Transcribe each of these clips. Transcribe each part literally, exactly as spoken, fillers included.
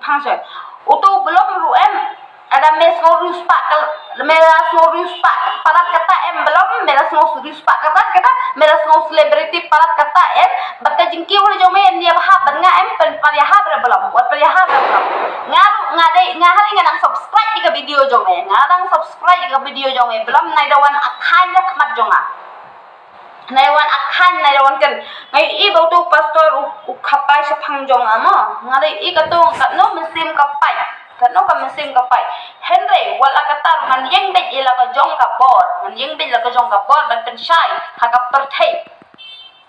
Function. Uto u Blom ruh em. Lada me sngew riewspah ka, me la sngew riewspah palat kata em Blom, me la sngew riewspah palat kata, me la sngew celebrity palat kata em. Bad ka jingkiew jong me ïa bha ban nga em, pyn pariah ha Blom, wat pariah ha Blom. Nga ruh nga dei, nga hali nga dang subscribe ïa ka video jong me. Nga dang subscribe ïa ka video jong me Blom, nai da wan akhain da khmat jong nga. Nai wan akhain, nai wan kan. Ngai i ba uto u pastor u, u khapai shaphang jong nga mo. Nga dei i katno, katno mynsiem ka pait. Katno ka mynsiem ka pait. Hynrei wat la katta ngan ïeng beit ïa la ka jong ka bor. Ngan ïeng beit la ka jong ka bor ban pynshai ha ka pyrthei.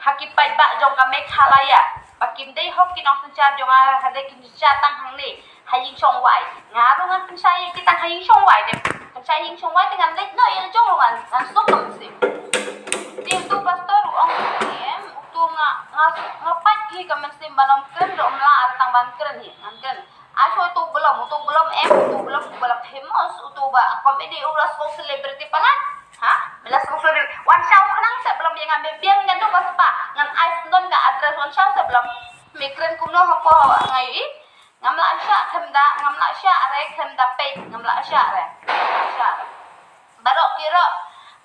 Ha ki paidbah jong ka Meghalaya. Ba kim dei hok ki nongsynshar jong nga, hynrei kim synshar tang hangne ha ïing shong wai. Nga ruh ngan pynshai ïa ki tang ha ïing shong wai de. Pynshai ïing shong wai te ngan leit noh ïa la jong ruh ngan, ngan suk ka mynsiem. Te uto u pastor u ong em, uto nga, nga, nga pait hi ka mynsiem ban ym kren ruh ym lah, ar tang ban kren hi, ngan kren. Ai shuwa uto u Blom, uto u Blom em, uto u Blom uba la famous, uto uba comedy, u la sngewsih celebrity palat. Ha? Me la sngewsih celebrity. Wan shaw khnang seh Blom ïa nga, me biang nga dong ba spah. Ngan ai sdang ka address, wan shaw seh Blom. Me kren kumno hapoh nga ïohi. Ngam lah shah khlem da, ngam lah shah re khlem da peit, ngam lah shah re. Ngam lah shah re. Baroh ki roh,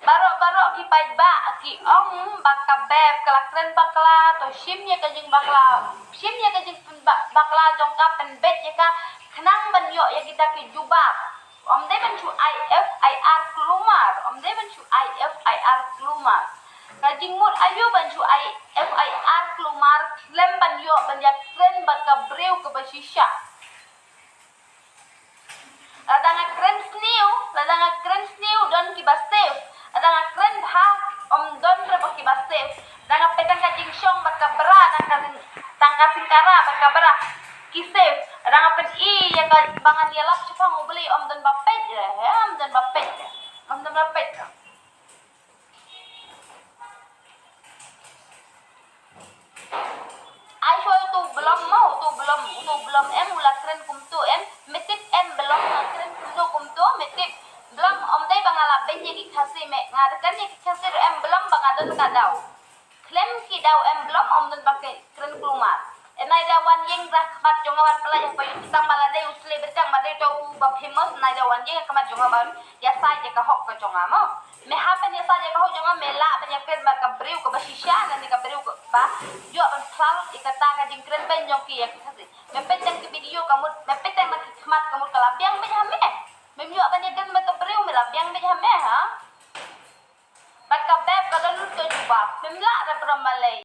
baroh, baroh ki paidbah ki ong ba ka Beb ka la kren bakla, to shim ïa ka jingbakla, shim ïa ka jing ba-, bakla jong ka, pynbeit ïa ka khnang ban ïoh ïa kita ki jubab. Ym dei ban shu ai F I R kulmar, ym dei ban shu ai F I R kulmar. Ka jingmut aïu ban shu ai F I R kulmar khlem ban ïoh ban ïa kren bad ka briew kaba shisha. Lada nga kren sniew, lada nga kren sniew don kiba safe. Lada nga kren bha, ym don re ba kiba safe. Lada nga peit tang ka jingshong bad ka bra, tang ka sing-, tang ka singkara bad ka bra, ki safe. Lada nga pyni ïa ka ba ngan ïalap shaphang U Blei, ym don ba peit re, he, ym don ba peit re. Ym don ba peit re. Ai shuwa uto u Blom mo, uto u Blom, uto u Blom em u la kren kumto em, me tip em Blom u la kren kumto, kumto, me tip. Blom ym dei ba nga la beiñ ïa ki Khasi, me nga da kren ïa ki Khasi ruh em Blom ba nga don ka daw. Khlem ki daw em Blom ym don ba ki kren kulmar. Em, nai da wan ïeng da khmat jong nga, wan pynlait ha payung, tang ba la dei u celebrity, tang ba dei uto uba famous, nai da wan ïeng da khmat jong nga ban ïasaid ïa ka hok ka jong nga mo. Me hap ban ïasaid ïa ka hok jong nga, me lah ban ïakren bad ka briew kaba shisha lane ka briew kaba ïoh ban khlad ïa kata ka jingkren beiñ jong ki ïa ki Khasi. Me peit tang ki video ka mut, me peit tang na ki khmat ka mut ka la biang beit ha me. Mem ïoh ban ïakren bad ka briew, me la biang beit ha me, ha? Bad ka Beb ka don lut ka jubab. Mem lah re para malei.